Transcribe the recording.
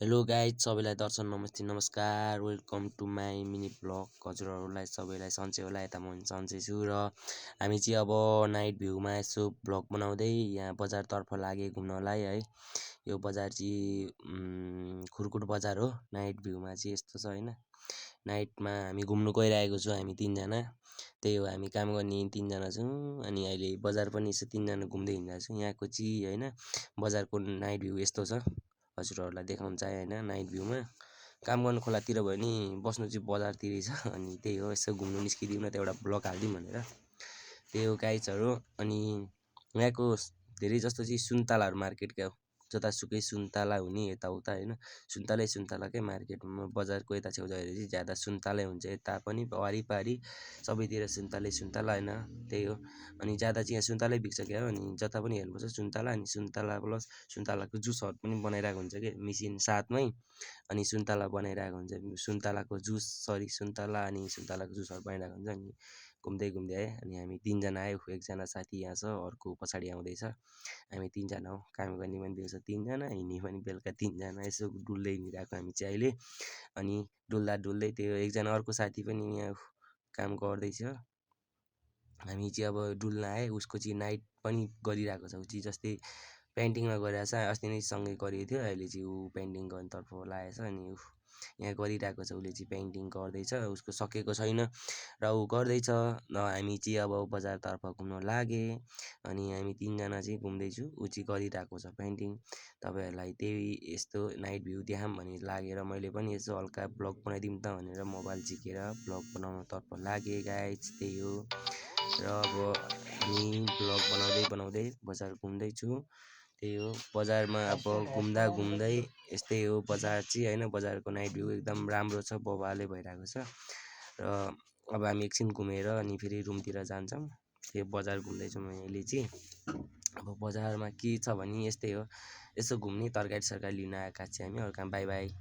Hello guys, सबैलाई दर्शन नमस्ते नमस्कार। Welcome to my mini vlog. हजुरहरूलाई सबैलाई सन्चै होला। यता म सन्चै छु र हामी चाहिँ अब नाइट भ्यूमा यसो ब्लग बनाउँदै यहाँ बजारतर्फ लागे घुम्नलाई है। यो बजार चाहिँ खुरकुट बजार हो। नाइट भ्यूमा चाहिँ यस्तो छ हैन। नाइटमा हामी घुम्नु गइरहेको छु हामी तीनजना। त्यही हो, हामी काम गर्ने तीनजना छौँ। अनि अहिले बजार पनि यसो तीनजना घुम्दै हिँडिरहेको छौँ। यहाँको चाहिँ हैन बजारको नाइट भ्यू यस्तो छ। हजुरहरूलाई देखाउन चाहे हैन। नाइट भ्यूमा काम गर्नु खोलातिर भयो नि बस्नु चाहिँ बजारतिरै छ। अनि त्यही हो, यसो घुम्नु निस्किदिउँ न त एउटा ब्लग हालिदिउँ भनेर। त्यही हो गाइजहरू। अनि यहाँको धेरै जस्तो चाहिँ सुन्तलाहरू मार्केट क्या हो। जतासुकै सुन्तला हुने यताउता हैन। सुन्तलाकै मार्केटमा बजारको यता छेउछाउहरू चाहिँ ज्यादा सुन्तलै हुन्छ। यता पनि वारिपारि सबैतिर सुन्तला हैन। त्यही हो। अनि ज्यादा चाहिँ यहाँ सुन्तलै बिक्छ क्या हो। अनि जता पनि हेर्नुपर्छ सुन्तला, अनि सुन्तला प्लस सुन्तलाको जुसहरू पनि बनाइरहेको हुन्छ कि मिसिन साथमै। अनि सुन्तला बनाइरहेको हुन्छ, सुन्तलाको जुस सुन्तला अनि सुन्तलाको जुसहरू बनाइरहेको हुन्छ। अनि घुम्दै है। अनि हामी तीनजना आयो, एकजना साथी यहाँ छ, अर्को पछाडि आउँदैछ। हामी तीनजना हो, काम गर्ने पनि दिउँसो तीनजना, हिँड्ने पनि बेलुका तीनजना। यसो डुल्दै हिँडिरहेको हामी चाहिँ अहिले। अनि डुल्दै त्यो एकजना अर्को साथी पनि यहाँ काम गर्दैछ। हामी चाहिँ अब डुल्न आएँ। उसको चाहिँ नाइट पनि गरिरहेको छ। ऊ चाहिँ जस्तै पेन्टिङमा गरिरहेको छ। अस्ति नै सँगै गरेको थियो, अहिले चाहिँ ऊ पेन्टिङ गर्नेतर्फ लागेको छ। अनि यहाँ गरिरहेको छ, उसले चाहिँ पेन्टिङ गर्दैछ। उसको सकेको छैन र ऊ गर्दैछ। हामी चाहिँ अब बजारतर्फ घुम्न लागे। अनि हामी तीनजना चाहिँ घुम्दैछु, ऊ चाहिँ गरिरहेको छ पेन्टिङ। तपाईँहरूलाई त्यही यस्तो नाइट भ्यू देखाऊँ भनेर लागेर मैले पनि यसो हल्का ब्लग बनाइदिउँ त भनेर मोबाइल झिकेर ब्लग बनाउनतर्फ लागेँ गाइज। त्यही हो। र अब हामी ब्लग बनाउँदै बजार घुम्दैछु। त्यही हो, बजारमा अब घुम्दै यस्तै हो बजार चाहिँ हैन। बजारको नाइट भ्यू एकदम राम्रो छ, बवालै भइरहेको छ। र अब हामी एकछिन घुमेर अनि फेरि रुमतिर जान्छौँ। त्यो बजार घुम्दैछौँ अहिले चाहिँ। अब बजारमा के छ भने यस्तै हो, यसो घुम्ने तरकारी सरकारी लिन आएका चाहिँ हामी। अरू काम बाई बाई।